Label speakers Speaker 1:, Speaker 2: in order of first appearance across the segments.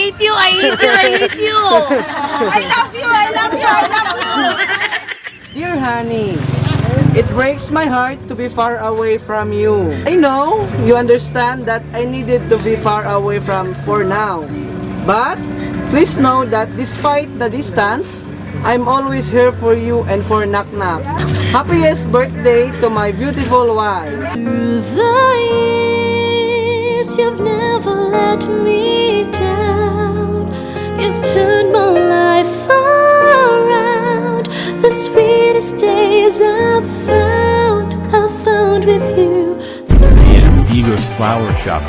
Speaker 1: hate you, I hate you, I hate you.
Speaker 2: I love you, I love you, I love you.
Speaker 3: Dear honey, it breaks my heart to be far away from you. I know you understand that I needed to be far away from for now. But please know that despite the distance, I'm always here for you and for Knock Knock. Happiest birthday to my beautiful wife.
Speaker 4: Through the years, you've never let me down. You've turned my life around. The sweetest days I've found with you.
Speaker 5: AM Digos Flower Shop,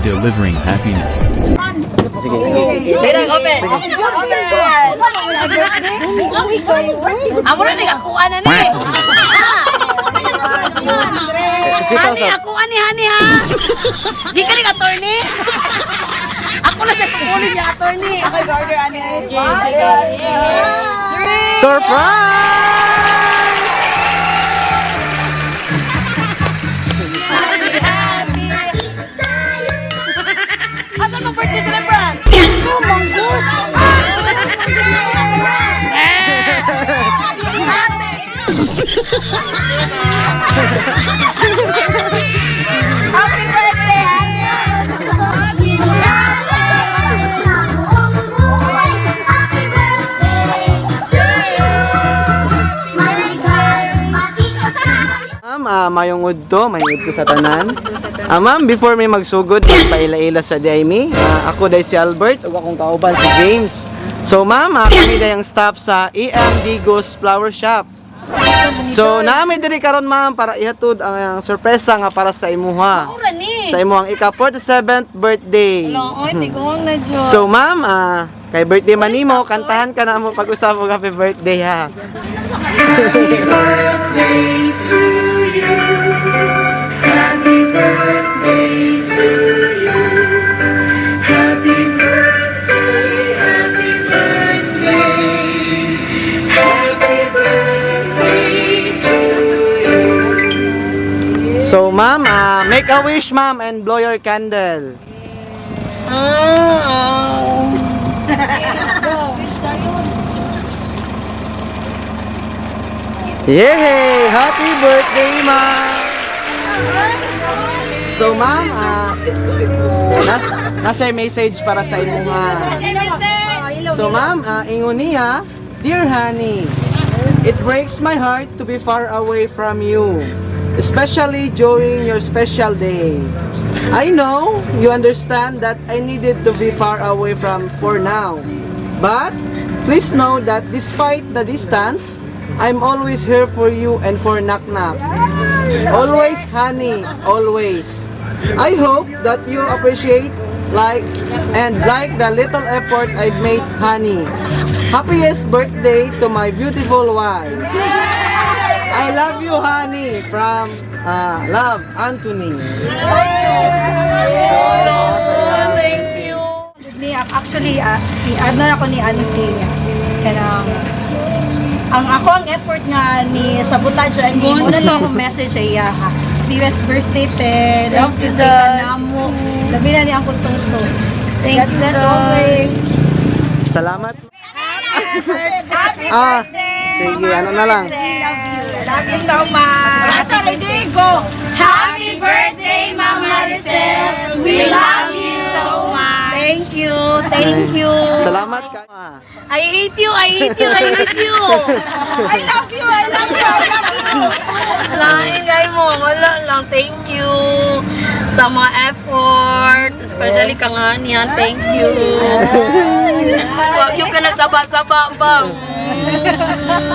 Speaker 5: delivering happiness.
Speaker 3: Sige.
Speaker 1: Dili, open. Open. Amo na ni akuan na ni.
Speaker 3: Si
Speaker 1: Honey,
Speaker 3: Pasok.
Speaker 1: akuan ni honey ha. Di ka ni attorney. Ako na sa kukunin niya attorney. Ako order ani. Three.
Speaker 3: Surprise!
Speaker 1: Happy, happy. Asa mo birthday celebrant? Oh, manggut. Eh.
Speaker 2: Happy birthday, honey!
Speaker 4: Happy birthday, happy birthday to you.
Speaker 3: Ma'am, mayong udto sa tanan. Ma'am, before may magsugod, paila-ila sa diay mi. Ako diay si Albert ug akong kauban si James. So ma'am, kami diay ang staff sa EM Digos Flower Shop. So, naami diri karon, ma'am, para ihatod ang sorpresa nga para sa imuha.
Speaker 1: Ura ni.
Speaker 3: Sa imuhang ika 47th birthday.
Speaker 1: Hello, oy, tiguang na jud.
Speaker 3: So ma'am, kay birthday man nimo, kantahan ka na mo pag-usap og happy birthday ha.
Speaker 6: Happy birthday to you. Happy birthday to you. Happy birthday, happy birthday. Happy birthday to you.
Speaker 3: So ma'am, make a wish, ma'am, and blow your candle.
Speaker 1: Ah.
Speaker 3: Yay! Happy birthday, ma'am! So ma'am, nasa message para sa imuha. So ma'am, ingon niya, "Dear honey, it breaks my heart to be far away from you, especially during your special day. I know you understand that I needed to be far away from for now. But please know that despite the distance, I'm always here for you and for Knock Knock. Always, honey, always. I hope that you appreciate like and like the little effort I've made, honey. Happiest birthday to my beautiful wife. I love you, honey. From love, Anthony."
Speaker 1: Thank you.
Speaker 2: Ni actually i-add na ako ni Anthony kanang ang ako ang effort nga ni sabotage ani mo na lang akong message ay iya ha. Happy birthday, te. Love
Speaker 1: you,
Speaker 2: you
Speaker 1: Dad.
Speaker 2: Namo. Labi na ni ang kututo.
Speaker 1: Thank
Speaker 2: God
Speaker 1: you,
Speaker 2: bless
Speaker 1: Dad.
Speaker 2: Always.
Speaker 3: Salamat. Ah, sige, ano na lang.
Speaker 2: Love you. Love you so much.
Speaker 1: Ato, ready, go! Happy birthday, Mama Maricel! We love you so much! Thank you, thank you.
Speaker 3: Salamat ka.
Speaker 1: I hate you, I hate you, I hate you.
Speaker 2: I love you, I love you, I love you.
Speaker 1: Lain kay mo, wala lang. Thank you sa mga efforts, especially kang Hanya. Thank you. Wag yung ka nagsaba-saba bang.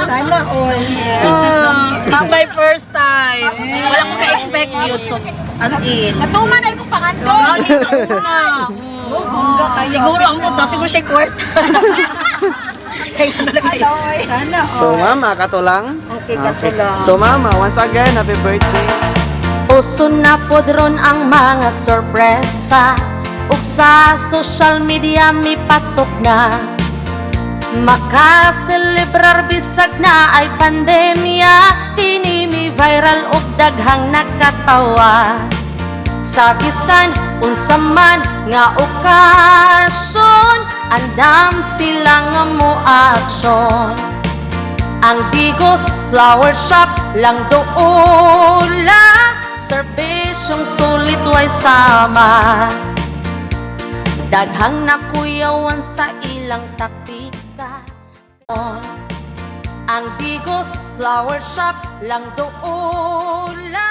Speaker 2: Sana all.
Speaker 1: Ah, it's my first time. Wala ko ka-expect yun. So, as in.
Speaker 2: Natuman ay kong panganto.
Speaker 1: Lagi sa una. Siguro ang puto, siguro siya court. Kaya ano na kayo.
Speaker 2: Sana all.
Speaker 3: So ma'am, kato lang.
Speaker 1: Okay, kato lang.
Speaker 3: So ma'am, once again, happy birthday.
Speaker 4: Uso na pod ron ang mga sorpresa ug sa social media mipatok na. Makaselebrar bisag na ay pandemya. Kini mi viral ug daghang nakatawa. Sa bisan unsa man nga okasyon, andam sila nga mo aksyon. Ang Digos Flower Shop lang doula, serbisyong sulit way sama. Daghang nakuyawan sa ilang taktika. Ang Digos Flower Shop lang doula.